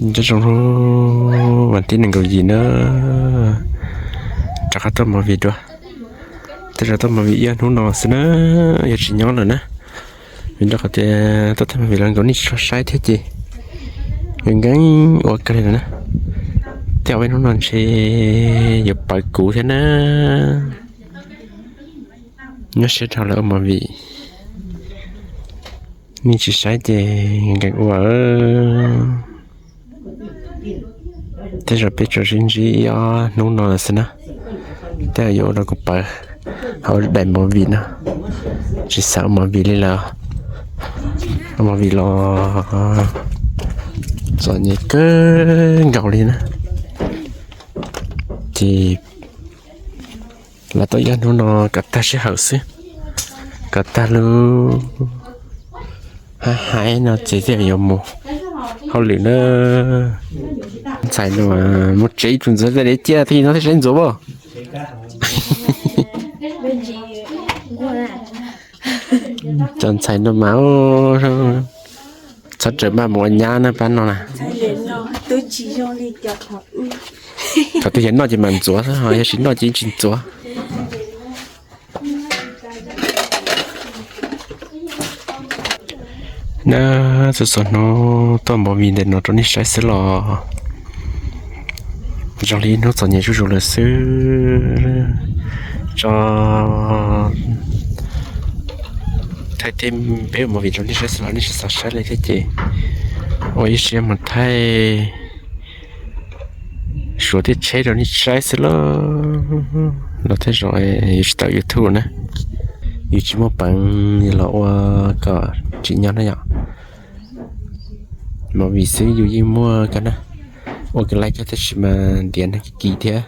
Nyob zoo, vas thib nees nkaum yim na, rov qab tuaj movie dua. Tej zaum tuaj movie ib ob hnub no xwb na, yog tsis nyob lawm na. Vim rau qhov tias tuaj thaij movie los nkaus nej tsis tshua saib thiab ces nkees nkees ua kawg li lawm na. Tej zaum ib hnub no ntshe yuav pawv kuv thiab na. Nyob siab dhau lawm ua movie, nej tsis saib ces nkees ua. Tej zaum peb tsuas sib ntsib ib ob hnub no lawm xwb na. Tej zaum yuav ua rau kuv pawv hauv daim movie no, tsis xav ua movie li lawm. Ua movie los txom nyem kawg nkaus li na. Ces los tau ib ob hnub no kom tag sij hawm xwb, kom tag lub hab haib no ces thiaj yuav mus hauj lwm na. Ntxhais no mus tsev ib tug ntxuav tej dev ciaj thiaj no thiaj saib ntxuav as. Cov ntxhais no mas txhob rawm maj mus ua nyab na pab no na. Thaum twg yog noj ces mam ntxuav xwb, ho yog tsis noj ces yeej tsis ntxuav. Na, txhua txhua hnub tuaj movie ntawm no rau nej saib xwb los zoo li ib hnub txom nyem zuj zus lawm xwb. Tso, thaij tej peb ua movie rau nej saib xwb los nej tsis xav saib li thiab ces ua ib siab mus thaij suav thiab tsheb rau nej saib xwb lauj. Los tej zaum yuav tsis tawm YouTube na, yus tsis muaj peev los ua kom tsim nyog na yom. Movie xwb yus yeej muaj kawg na, ua kawg laij kawg tab sis mas ntiav neeg kis thiab,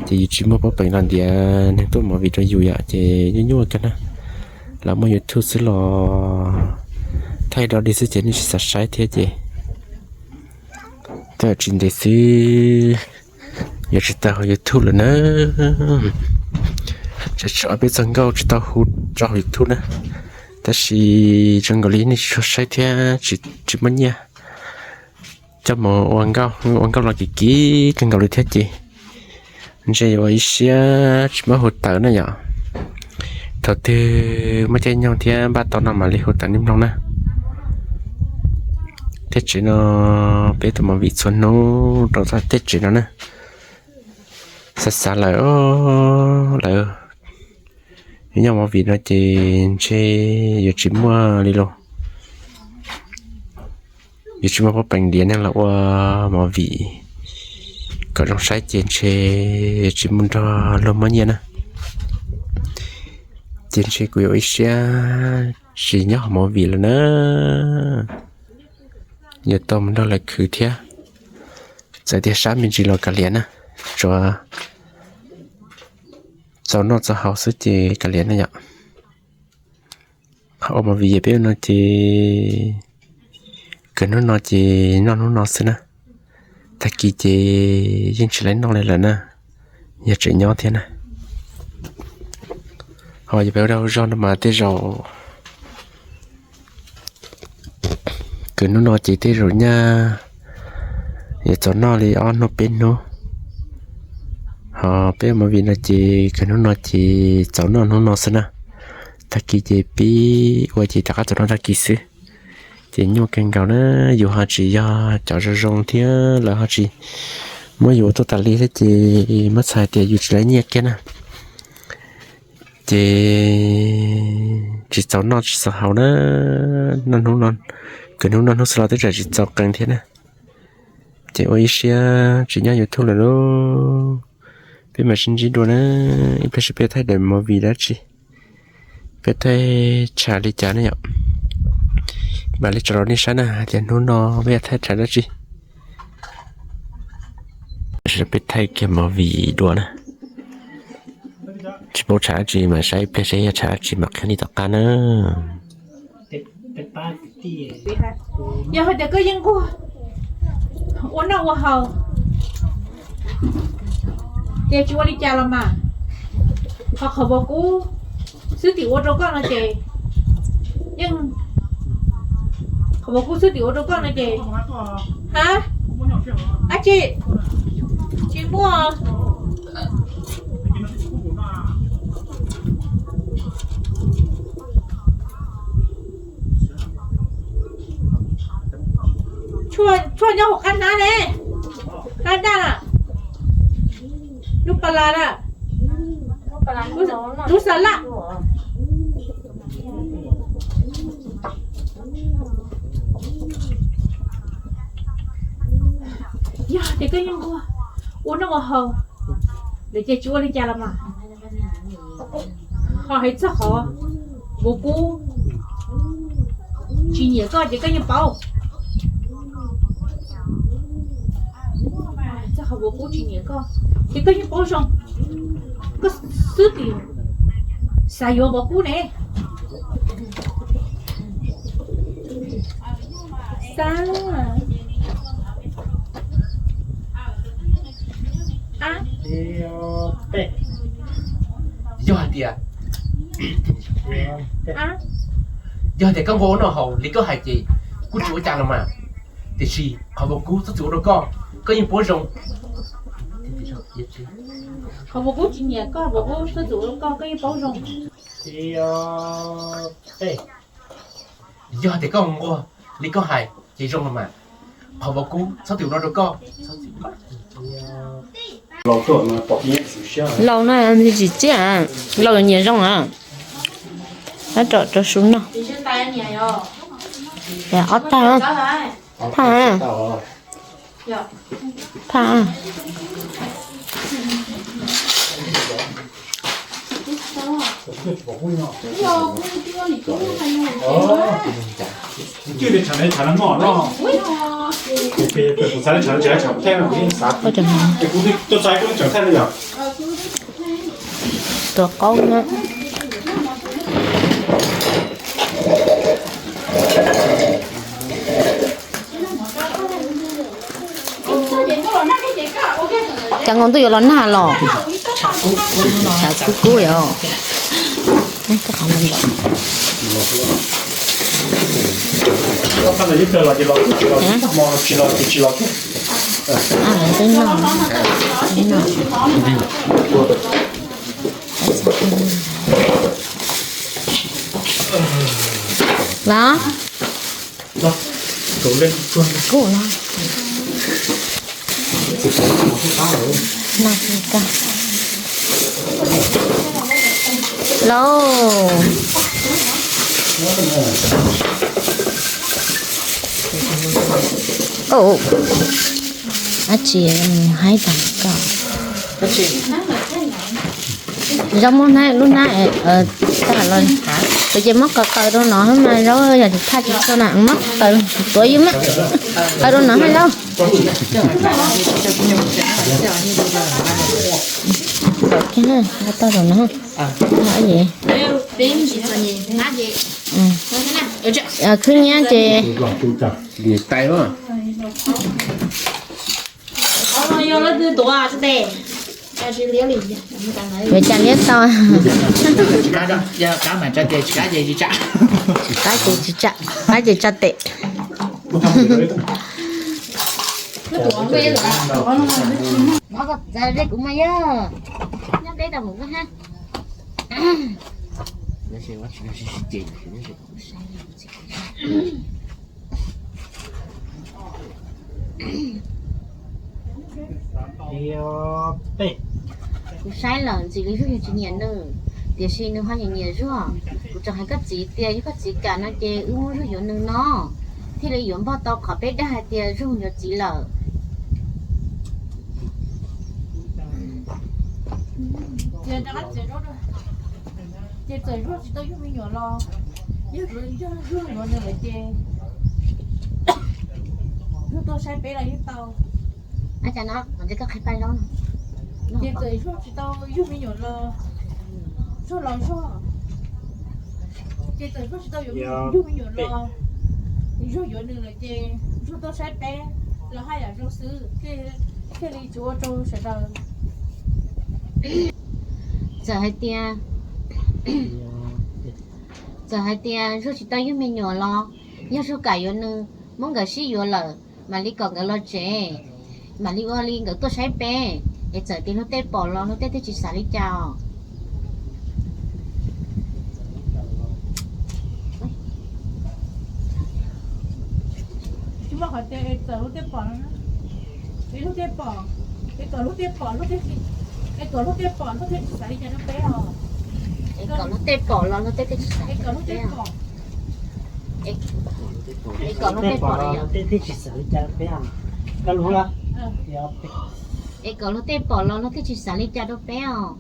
ces yus tsis muaj pab peev los ntiav neeg tuaj movie rau yus yom, ces nyuaj nyuaj kawg na. Lawv muaj YouTube xwb los thaij do dig xwb ces nej tsis xav saib thiab ces tej zaum tsis ntev xwb yuav tsis tau hauv YouTube lawm na. Tseem tshuav peb txoj nkauj tsis tau hu tso hauv YouTube na, tab sis zoo nkaus li nej tsis tshua saib thiab tsis muaj nyiaj coj mus ua nkauj, ua nkauj los kim kim kawg nkaus li thiab ces ntshe yuav ua ib siab tsis muab hu tawm na yom. Thaum twg muaj caij nyoog thiab npaj tau no mam li hu tawm nej mloog na. Tej tsev no peb tuaj movie txhua hnub rau txog tej tsev no na. Xav xav lawm, lawv nyob movie no ces ntshe yuav tsis muaj li los, yuav tsis muaj pab peev ntiav neeg los ua movie kom zoo saib ces ntshe yuav tsis mus nrog luag muab nyiaj na. Ces ntshe kuv yuav ua ib siab tsis nyob hauv movie lawm na, yuav tau mus nrog lawv khwv thiab. Txawm tias sab me ntsis los kav liam na, tsuav txaus noj txaus haus xwb ces kav liam na yom. Ua movie peb no ces kawg hnub no ces noj hnub no xwb na, tag kis ces yeej tsis laib noj li lawm na, yog tseem nyob thiab na. Ho yog peb ua dag ua zog no mas tej zaum kawg hnub no ces tej zaum nyaj yuav txaus noj li ob hnub peb hnub. Ho peb ua movie no ces kawg hnub no ces txaus noj hnub no xwb na, tag kis ces pib ua ces rov qab txaus noj tag kis xwb. Ces nyuaj kawg nkaus na, yus ho tsis yog cov zoo zoo thiab lawv ho tsis muab yus ua tuaj tas li thiab ces muab txhais tias yus tsis laib nyiaj kiag na. Ces tsis txaus noj tsis txaus haus na, noj hnub no, kawg hnub noj hnub xwb los twb tseem tsis txaus qee thiab na. Ces ua ib siab tsis nyob YouTube lawm lauj. Peb mam sib ntsib dua na, ib pliag seb peb thaij daim movie dab tsi, peb thaij tshav li cas ne yom. Mam li tso rau nej saib na hais tias hnub no peb yuav thaij tshav dab tsi. Peb thaij kiag movie dua na. Tsis paub tshav dab tsi mas saib ib pliag seb yog tshav dab tsi mam qhia nej tom qab na. Yog hais tias koj yeej nquag ua noj ua haus, ces tsis ua li cas los mas, qhov qhov vauv kub xwb tim ua rau koj no ces, yeej, qhov vauv kub xwb tim ua rau koj no ces, ha, Dab tsi? Tsis muaj. Tshuaj nyob hauv qab hnab ne, qab daj, lub pas las na, lub xas laj. Yog tias koj yeej ua, ua noj ua haus, lawv ces tsis ua li cas los mas. Ho hais txog qhov vauv kub tsis nyiam koj ces koj yeej paub. Txog qhov vauv kub tsis nyiam koj ces koj yeej paub zoo. Koj xwb tim xav yuav vauv kub ne. Xav. Yog hais tias, yog hais tias koj nquag ua noj haus li koj hais ces kuj tsis ua cas los mas. Tiam sis qhov vauv kub txhob txwm ua rau koj, koj yeej paub zoo. Qhov vauv kub tsis nyiam koj, vauv kub txhob txwm ua rau koj, koj yeej paub zoo. Yog tias koj nquag li koj hais ces zoo los mas. Qhov vauv kub txhob txwm ua rau koj. Laus no tsis txiaj, laus nyiam zoo a. Ab, rau su noj. Ob tag, phaj, phaj. Ua rau tuav qaub na. Cas nkaus ntuj yuav los nag los? Tshav kub kub yom. Los. Kuv no. Lauj. Dab tsi haib tag koj? Zaub muab hnab, lub hnab tag los, ces muab qaws qaws rau no mas zaub yog tsis thaj tsis txhua na, muab qaws tuav yus mas, qaws rau no mas zaub. Tau rau no. Khwb nyiab ces yuav cas liab tau. Tsis qab mas tso ces tsis qab ces tsis tsa. Tsis qab ces tsis tsa, qab ces tsa tes. Mov kom txawv ze kuv mas yog nyob deb tau mus ha. Kuv saib lawm ntxim li Zuag yus tsis nyiam nws, tiam sis nws ho nyiam nyiam Zuag. Kuv tseem hais koj txiv tias yog koj txiv kam no ces wb muab Zuag yuav nws no, thiaj li yuav npog tau qhov peb dag hais tias Zuag yuav txiv lawm. Ces txawm Zuag tsis tau yug me nyuam los, yog Zuag yuav nws lawm ces Zuag tuaj saib peb los yeej tau. Ces txawm Zuag tsis tau yug me nyuam los, Zuag los Zuag, ces txawm Zuag tsis tau yug me nyuam los, Zuag yuav nws lawm ces Zuag tuaj saib peb los haj yam zoo xwb, thiaj li tsis ua rau sawv daws. Txawm hais tias, txawm hais tias Zuag tsis tau yug me nyuam los, yog Zuag kam yuav nws, muab nkawd sib yuav lawm, Mam li kom nkawd los tsev, mam li ua li nkawd tuaj saib peb, es txawm tias luag tej pom los luag tej thiaj tsis xav li cas os. Tsis muaj qhov tias es txawm luag tej pom, es luag tej pom, es kom luag tej pom, es kom luag tej pom luag thiaj tsis xav li cas rau peb os. Es kom luag tej pom los luag tej thiaj tsis xav li cas rau peb os. Es kom luag tej pom los luag tej thiaj tsis xav li cas rau peb os. Koj lus los? Es kom luag tej pom los luag thiaj tsis xav li cas rau peb os.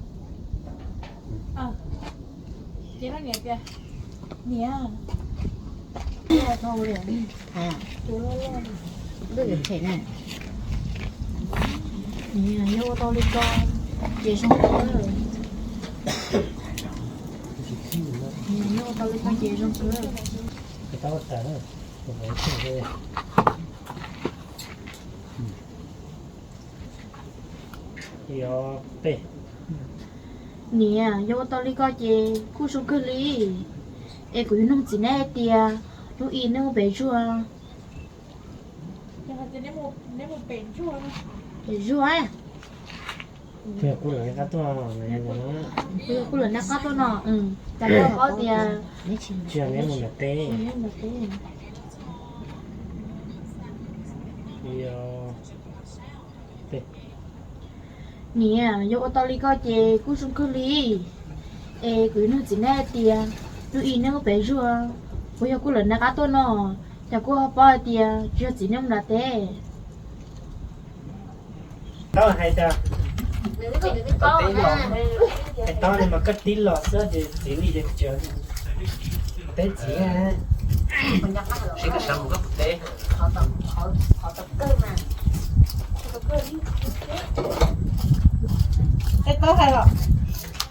Niam, yog ua tau li ko ces zoo kawg. Yog ua tau li ko ces zoo kawg. Niam, yog ua tau li ko ces kuj zoo kawg li. Es kuv yuav nug txiv neb hais tias hnub ib neb mus pem zuag? Pem zuag? Kuv yog kuj lawm neb qab tuaj no, cas koj paub tias tsis yog neb mus nram teb? Niam, yog ua tau li ko ces kuj zoo kawg li. Es kuv yuav nug txiv neb hais tias hnub ib neb mus pem zuag, kuv yog kuj lawm neb qab tuaj no, cas kuj ho paub hais tias tsis yog txiv neb mus nram teb? Tau hais tias teb los, hais tau li mas koj tib los xwb ces txiv li ces tsis teb txiv. Seb koj sawv mus koj puas teb. Teb tau hais los.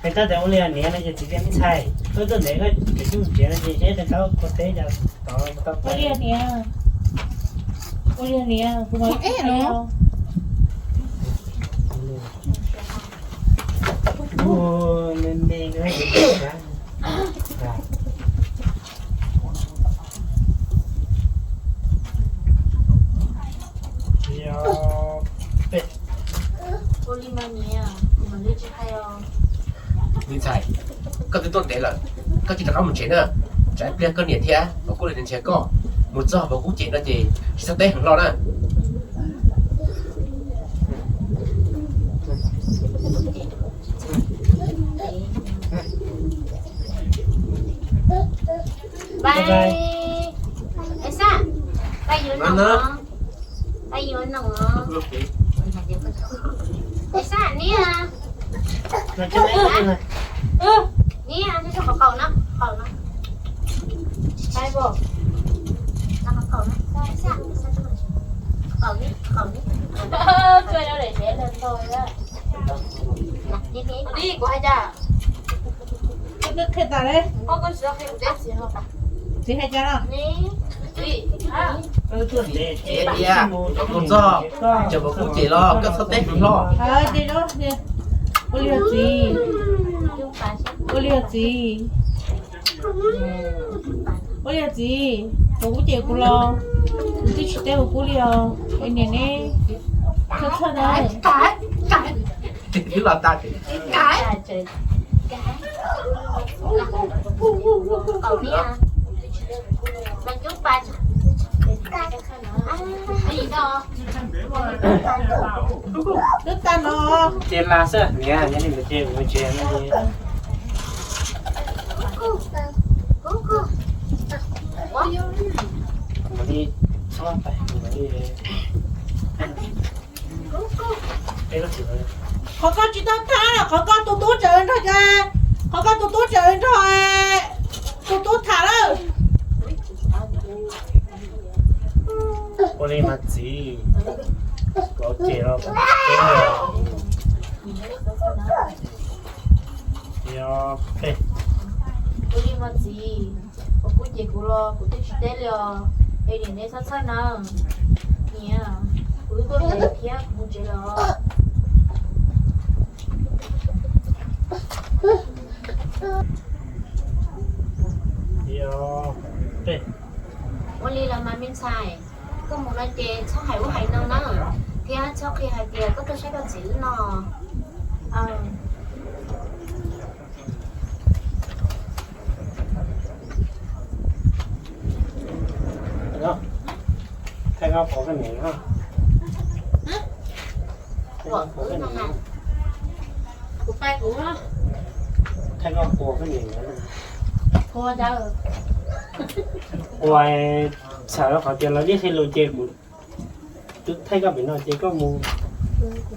Hais tau tias ua li niam no ces txiv tias me ntxhais, koj tuaj ntev koj tseem tsis mus tsev no ces seb hais tau puas teb cas tod tau. Ua li niam, ua li niam, kuv mam li tsis teb os. Me ntxhais, koj twb tuaj ntev lawm, koj cia li rov qab mus tsev na. Tsam ib pliag koj niam thiab Pov Kub lawv nrhiav koj, mus txog Pov Kub cem no ces tsis txhob teb heev los na. Txiv hais cas no? Tias tias mus txog, tseem Pov Kub cem los koj txhob teb heev los. Ua li os txiv, ua li os txiv, ua li os txiv, Pov Kub cem kuv los kuv twb tsis teb Pov Kub li os, es niam neb txhob txhawj na. Twb los tag. Twb tag no. Ces las xwb niam, nyob li ntawd ces mus tsev no. Qhov koj tsis tau tham, qhov koj tus tub tseem nrog, qhov koj tus tub tseem nrog tus tub tham lawm. Ua li mas txiv, Pov Kub cem los kuv teb os. Yog peb. Ua li mas txiv, Pov Kub cem kuv los kuv twb tsis teb li os, es niam neb txhob txhawj nawb. Niam, kuv twb tuaj ntev thiab kuv mus tsev lawm. Yog peb. Ua li los mas me ntxhais, Koj mus no ces txhob hais ub hais no na, thiab txhob qhia hais tias koj tuaj saib koj txiv wb no. Thaij koj puas koj niam no. Thaij koj puas koj niam no. Ua txhawm qhov tias lawv tib qhia lus ces kuv thaij koj pem no ces koj mus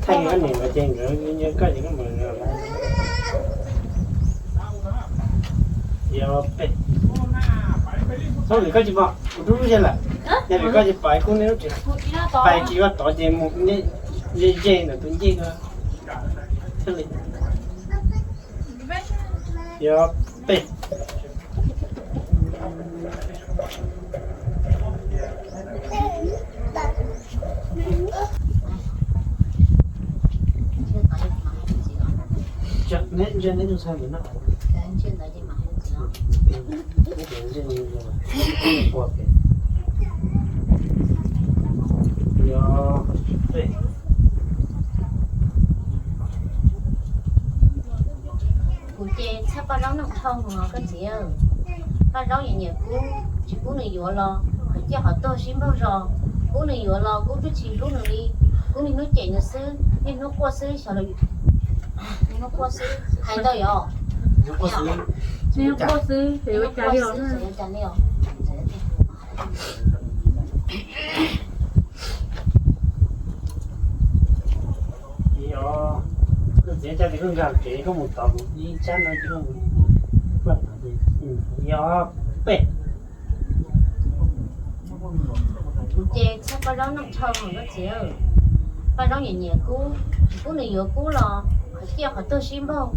thaij koj niam no ces nkawd nco koj ces koj mus lawm. Yog peb, txhob vim koj tsis pom kuv rub ze lawm, yog vim koj tsis pom kuv niam lub tsev, pais kis koj tod ces mus ze ze ntawm tus ncej ko thiaj li. Yog peb. Kuv ces txhawj Paj Zaub Nooj Thau mus os koj txiv. Paj Zaub nyiam nyiam Kub, tsis pub nws yuav los qhov ciaj qhov tuag sib npaug zos. Pub nws yuav los Kub twb tsis hlub nws li. Kub niaj hnub cem nws xwb, niaj hnub quaj xwb, xyov los niaj hnub quaj xwb. Hais ntau yom. Niaj hnub quaj xwb, xyov yuav ua cas li os. Koj txiv, koj nkag kev koj mus tod kuv ib tsab no ces koj mus. Yog peb. Kuv ces txhawj Paj Zaub Nooj Thau mus koj txiv. Paj Zaub nyiam nyiam Kub, tsis pub nws yuav Kub los qhov ciaj qhov tuag sib npaug.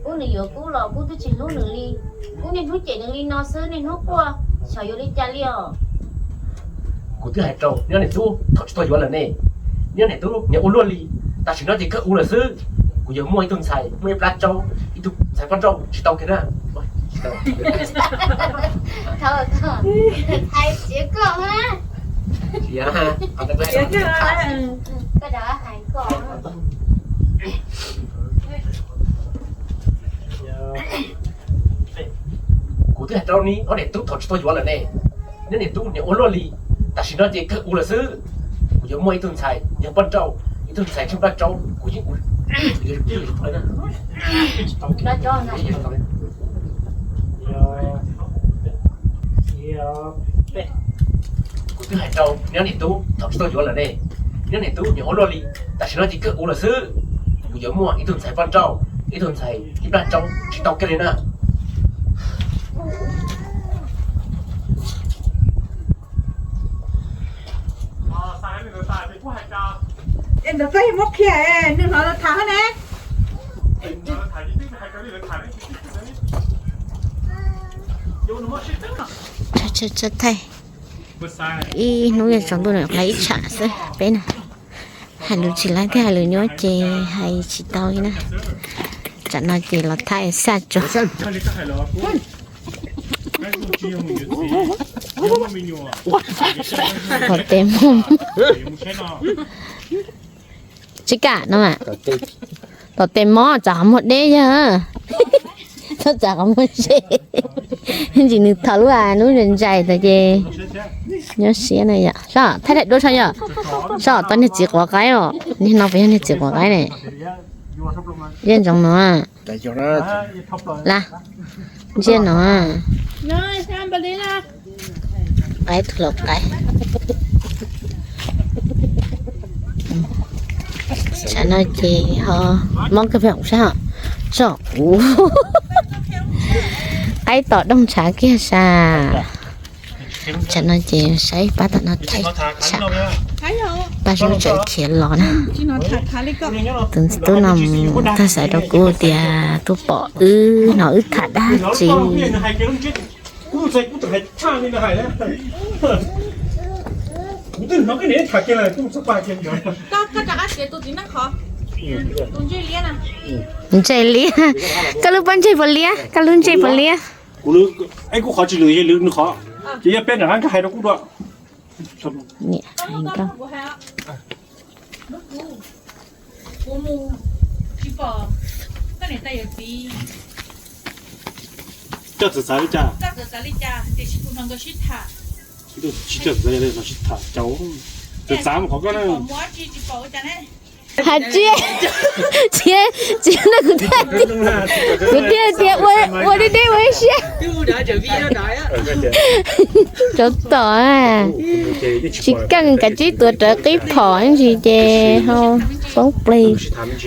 Pub nws yuav Kub los Kub twb tsis hlub nws li. Kub niaj hnub cem nws li no xwb, niaj hnub quaj, xyov yuav li cas li os. Kuv twb hais rau neb niam tub thaum tsis tau yuav lawm ne, neb niam tub niam ua luaj li, tam sim no ces kawg ua lawm xwb. Kuv yuav muaj ib tug ntxhais, muaj ib plab tsaub, ib tug ntxhais poj nrauj tsis tau kiag na. Hais txiav koj na. Koj rov hais koj. Kuv twb hais rau neb ob niam tub thaum tsis tau yuav lawm ne, neb niam tub niam ua luaj li, tam sim no ces kawg ua lawm xwb. Kuv yuav muaj ib tug ntxhais yog poj nrauj, ib tug ntxhais tsheej plab tsaub, kuv yeej ua. Kuv twb hais rau neb ob niam tub thaum tsis tau yuav lawm ne, neb ob niam tub niam ua luaj li, tam sim no ces kawg ua lawm xwb. Kuv yuav muaj ib tug ntxhais poj nrauj, ib tug ntxhais ib plab tsaub tsis tau kiag li na. Es ntawd peb muab qhia, nws hnov lawv tham hab ne. Thaij ib hnub tsaus ntuj no ib tsham xwb peb na. Hais lus tsis laib thiab hais lus nyuaj ces hais tsis tau li na. Tsam no ces los thaij xaj tso. Tom tes mob. Tsis kam no mas. Tom tes mob txav qhov muag deb yog. Txhob txav qhov muag ze. Ntsis nws thov lub, lub ntsais tas ces nyob siab na yom. Soj thaij daim duab soj yom. Soj tau niag txiv quav qaib os, niag no puas yog niag txiv quav qaib ne? Zej ntsoov no. Laj, ntsia no. Qaib tus laus qaib. Tsam no ces ho mob kawg peb sab, tsom kuv qaib tom dooj ntshav kiag sas. Tsam no ces saib pab tom no thaij tsham, pab sub tseem khiav los na. Tus tub no mus tag xav rau kuv tias tuaj pom wb no wb tham dab tsi. Ntsej liab, koj lub pob ntseg puas liab, koj lub ntsej puas liab? Kuv lub, kuv qhov tsis lwm, yog lwm nws qhov, ces yog peb nram hab nkag hais rau kuv dua. Niam hais nkauj. Coj txawv txav li cas? Tsis coj txawv txav li no sib tham caus. Txawv txav mus qhov koj na. Hais tsis, tsis, tsis na kuv thiaj, kuv thiaj tias ua deb deb ua ib siab. Tsov tom, tsis keej kav tsib tuav rawv qib phom ntsis ces ho poob plig.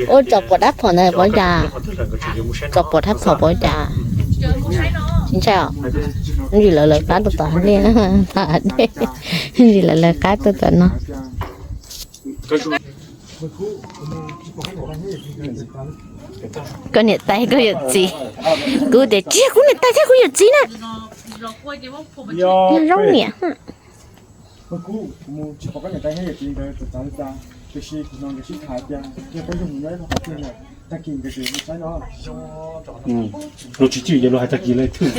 Ua tsom pom dab phom ntawd pov cas? Tsom pom dab phom pov cas? Tsis ntshai os. Ntsis lawv lawv qab tuaj tom liaj, ntsis lawv lawv qab tuaj tom no. Koj niam tais koj yawm txiv. Kuv tias tsis yog kuv niam tais thiab kuv yawm txiv na. Yog zaub niam. Luag tsis tsim ces luag hais tag kis lawm thwj.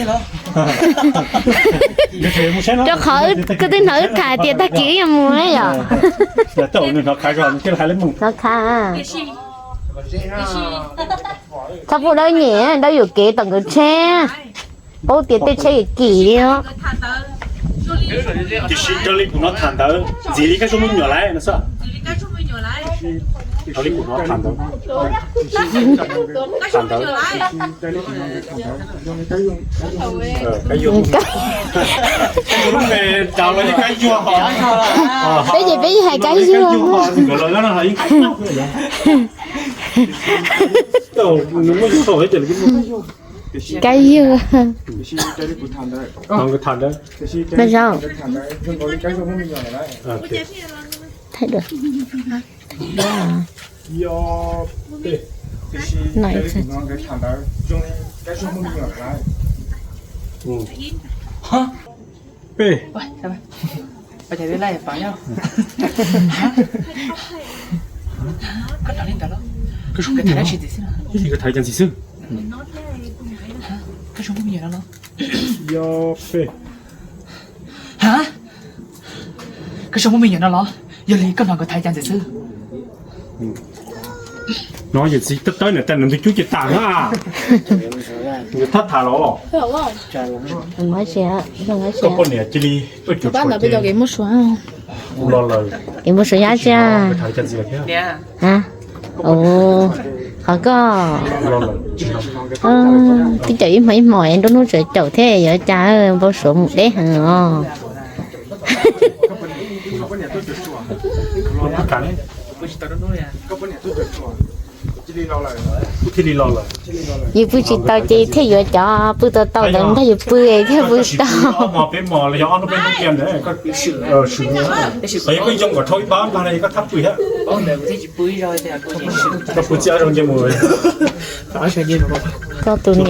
Rau qhov koj twb hnov wb tham tias tag kis wb yuav mus yom. Hnov khav. Txhob pub dawb nyem, dawb yuam kev tom nkawd tsheb. Paub tias tej tsheb yuav kim li os. Tiam sis raws li kuv hnov tham ntawd ntxiv li Kab Zuag muaj me nyuam lawm no xwb. Raws li kuv hnov tham ntawd, tham ntawd, Kab Zuag, Kab Zuag lub npe daus los yeej Kab Zuag ho. Peb ces peb yeej hais Kab Zuag. Kab Zuag. Paj Zaub. Thaij dua. Peb. Koj tham cas ntxiv xwb? Yog peb. Ha? Koj tsis muaj me nyuam no los? Yog li koj hnov nkawd tham cas ntxiv xwb? No yawm txiv tawb tawb niam tais nws ntu cub ces tas na. Nkawd thab tham los. Koj poj niam cia li tuaj cuag tshuam ces los lawm. Kev mus suav yab tsia. Qhov koj twb caum ib hmos ib hmos es nruab hnub tseem caum thiab yuav cas npau suav mus deb heev os. Yus pw tsis tau ces thiaj yuav cov pw tau tau ntag, yus pw thiaj pw tau. Koj tus niam,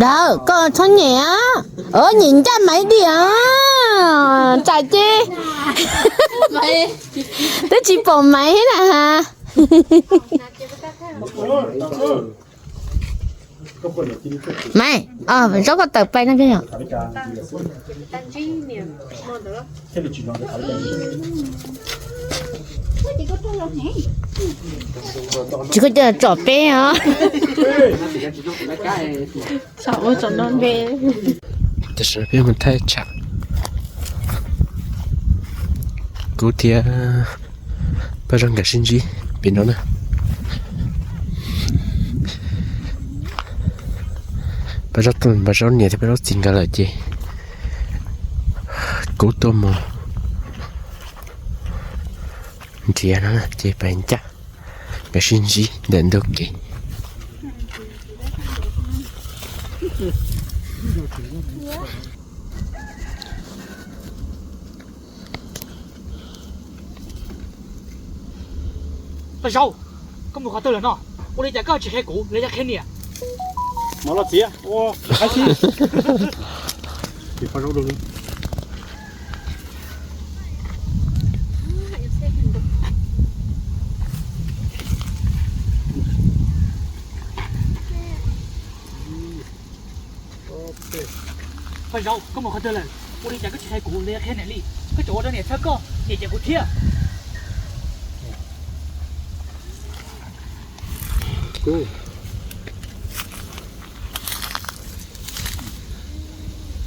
dawb koj txhob nyem, nyem ncaj Maiv diam, tsam ces twb tsis pom Maiv thiab na has. Maiv, zaub koj tawm pais no peb yom. Tsis koj cia tsom peb os. Tam sim no peb mus thaij tsam, kuv thiab Paj Zaub nkawd sib ntsib pem no na. Paj Zaub, Paj Zaub niam thiab Paj Zaub txiv nkawd lawm ces kuv tuaj mus nrhiav no ces pais ncaj, nkawd sib ntsib ntawm ntug kev. Paj Zaub, koj mus qhov twg lawm no? Ua li cas koj tsis qhia kuv los yog qhia niam? Mov los txiav ua qab xib. Paj Zaub dua li. Paj Zaub, koj mus qhov twg lawm? Ua li cas koj tsis hais kuv los yog qhia niam li? Koj tseem ua rau niam txhawj koj, niam cem kuv thiab.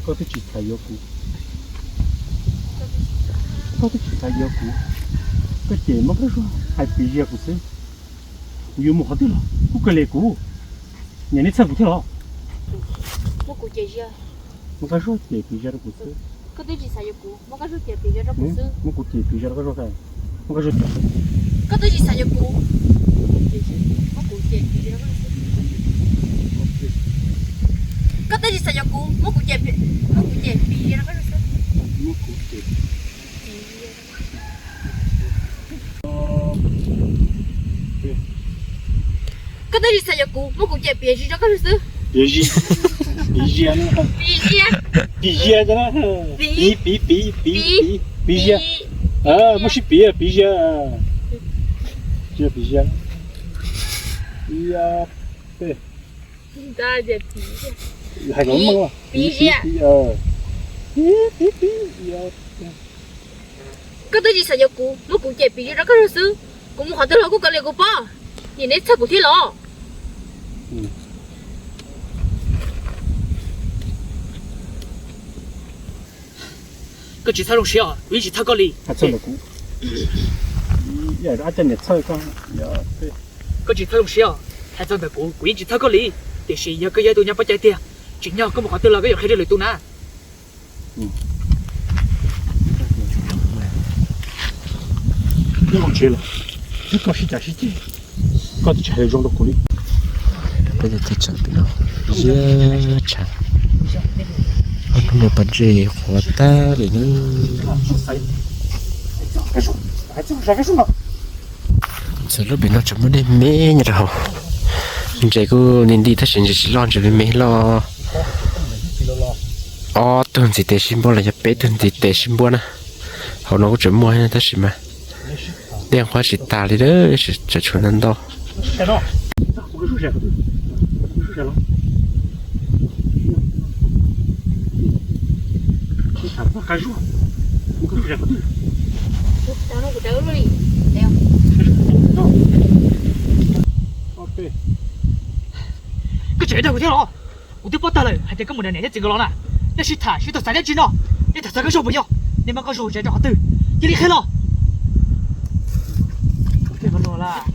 Koj twb tsis xav yuav kuv, koj twb tsis xav yuav kuv, koj cem muab Paj Zaub hais piv zia kuv xwb. Kuv yuav mus qhov twg los kuj kawg li kuv, niam neb txhawj kuv thiab los? Muab kuv cem piv zia rau kuv xwb. Koj twb tsis xav yuav kuv, muab Paj Zaub cem piv zia rau kuv xwb. Muab kuv cem piv zia rau Paj Zaub xwb. Muab Paj Zaub, koj twb tsis xav yuav kuv, muab kuv cem piv zia rau Paj Zaub xwb. Koj twb tsis xav yuav kuv, muab kuv cem, muab kuv cem piv zia rau Paj Zaub xwb. Koj twb tsis xav yuav kuv, muab kuv cem piv zia rau Paj Zaub xwb. Piv zia, piv zia, piv zia, piv zia, piv, piv, piv, piv zia. Muab sib piv, piv zia, piv zia. Hais kom meej, piv zia, piv, piv, piv. Koj twb tsis xav yuav kuv, muab kuv cem piv zia rau Paj Zaub xwb. Kuv mus qhov twg los kuj kawg li kuv pob, niam neb txhawj kuv thiab los? Koj tsis txhob zoo siab os, kuv yeej tsis txhawj koj li. Koj tsis txhob zoo siab os, hais txog ntawm kuv, kuv yeej tsis txhawj koj li. Tiam sis yog koj yog ib tug nyab pob cai tiag, tsim nyog koj mus qhov twg los koj yuav qhia rau lwm tus na. Nyob hauv tsev lawm, twb koj sib cav sib ceg, koj twb tsis hais lus zoo rau kuv li. Peb tus teb chaws pem no ziab tshav, ob hnub no pas ntseg qhuav tag li na. Txawm lub pem no tseem muaj dej me nyob rau hauv, ntses kuj nti nti tab sis ntses tsis loj, ntses me me loj. Ob tug ntxiv tes sib npuab los yog peb tug ntxiv tes sib npuab na. Hauv no kuj tseem muaj tab sis mas dej qhuav tsis tas li, tseem tshuav ntau ntau. Koj tseem dag kuv thiab los? Kuv twb paub tag lawm hais tias koj mus nrog niam thiab txiv nkawd los na. Nej sib tham sib tau xav dab tsi no? Nej tham txog Kab Zaug puas yog? Nej muab Kab Zaug tso rau qhov twg? Cia li qhia los.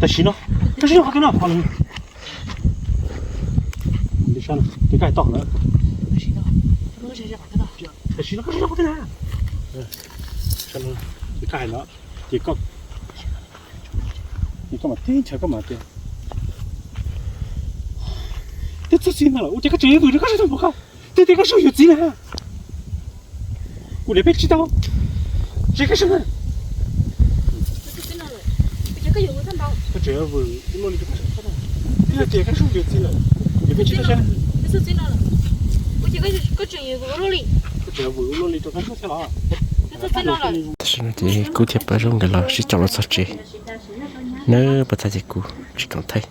Tam sim no, tam sim no, qhov twg no? Li sab no, tis kaj to lawm. Tam sim no koj tsis yog qhov twg na? Tis kaj hais no, ces koj, ces koj mam teb chaws koj mam tias. Twb txog txiv ntag lawm, ua cas koj tseem yuav vwm rau Kab Zaug tau npaum ko? Twb tias Kab Zaug yuav txiv na. Kuv niam peb tsis tau, tsis Kab Zaug na. Koj tseem yuav vwm ua luaj li rau Kab Zaug tau na. Twb tias Kab Zaug yuav txiv lawm, niam peb tsis tau saib na. Koj tseem yuav vwm ua luaj li rau Kab Zaug thiab los? Tam sim no ces kuv thiab Paj Zaub nkawd los sib caum los txog tsev nawb, pas tas ces kuv tsis koom thaij.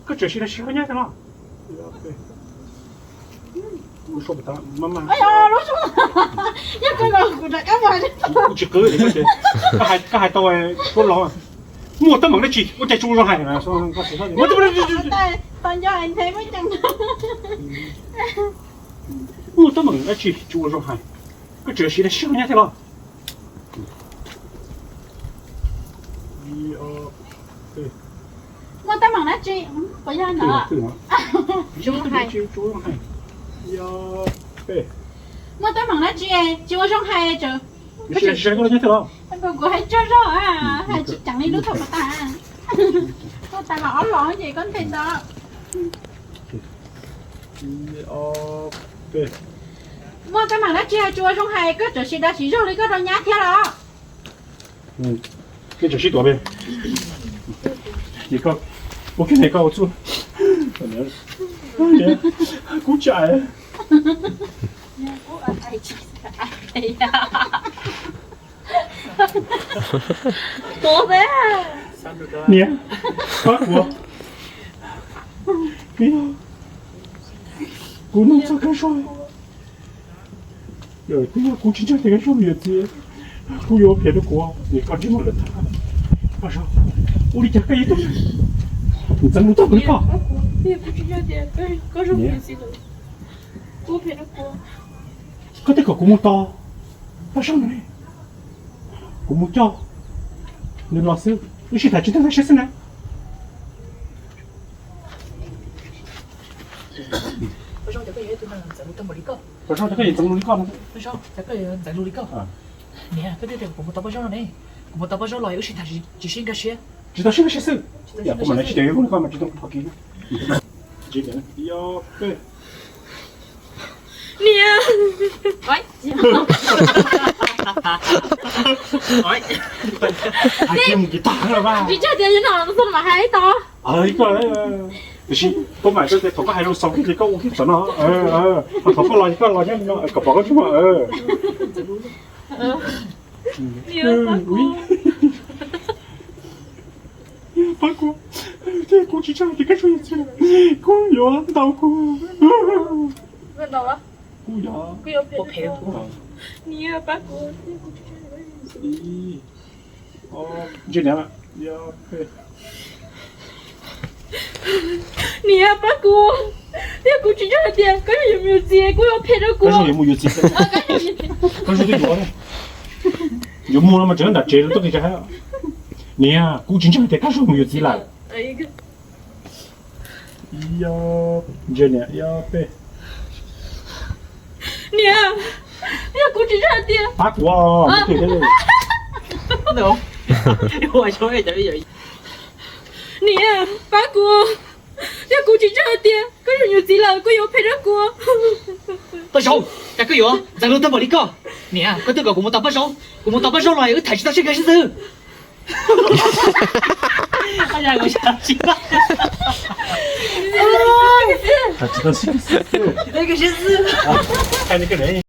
Koj tseem sib dag sib qhab nyab thiab los? Kuv tsis qw, koj hais tau suab los. Muaj teeb meem dab tsi ua cas tsis ua zoo hais? Muaj teeb meem dab tsi tsis ua zoo hais? Koj tseem sib dag sib qhab nyab thiab los? Muaj teeb meem dab tsi? Puas yog ntawd? Muaj teeb meem dab tsi tsis ua zoo hais? Kuv hais tsaug zog, hais tsis ceev li lub thaum pas tas. Koj tas los ob los ces koj nthe ntau. Muaj teeb meem dab tsi tsis ua zoo hais, koj tseem sib dag sib zog li koj rau nyab thiab los? Koj tseem sib tuav pem. Ua kiag ne koj ua txuj. Kub tsaim. Tuav peb. Niam, pab kuv, kuv nug txog kab zog, twb yog kuv tsis ntseeg tias kab zog yuav txiv, kuv yuav phem rau kuv, es koj ntsej muag lawm tag. Pab zog, ua li cas koj yuav tuaj, ntxeev lus tuaj kuv li koj, koj twb kom kuv mus tos pab zog no ne, kuv mus coj nws los xwb, wb sib tham tsis tag siab xwb na. Pab zog, koj yuav ntxeev lus li koj no, koj ntxeev lus li koj. Niam, koj twb tias kom kuv mus tos pab zog no ne, kuv mus tos pab zog los wb sib tham tsis sib nkag siab. Tsis tau sib nkag siab xwb. Kuv mam li sib tham li koj mas tsis tau pom kev. Niam, hais kiag mus kiv tag na. Tsis tsaug tias yuav no mas hais tau. Tiam sis koj mam tias thaum koj hais lus xaus kiag ces koj ua kiag tom no, thaum koj los koj los nyob li no kom pom koj ntsej muag. Pab kuv, thiab kuv tsis ntseeg tias koj yuav txiv, kuv yuav ntaus kuv, kuv yuav, kuv yuav phem rau kuv. Niam, pab kuv, thiab kuv tsis ntseeg. Ntsia niam, niam, pab kuv, thiab kuv tsis ntseeg hais tias koj yuav mus yuav txiv, kuv yuav phem rau kuv. Koj yuav mus yuav txiv, koj yuav twb yuav, yuav mus no mas tseem nram tsev tuaj kiag. Niam, kuv tsis ntseeg tias koj yuav mus yuav txiv lawm. Ntsia niam, peb. Niam, yog kuv tsis ntseeg hais tias, pab kuv, niam, pab kuv, yog kuv tsis ntseeg hais tias koj yuav mus yuav txiv lawm, koj yuav phem rau kuv. Paj Zaub, cas koj yuav ntxeev lus tag npaum li koj? Niam, koj twb kom kuv mus tos Paj Zaub, kuv mus tos Paj Zaub los wb tham tsis tau sib nkag siab xwb. Tham tsis tau sib nkag siab xwb.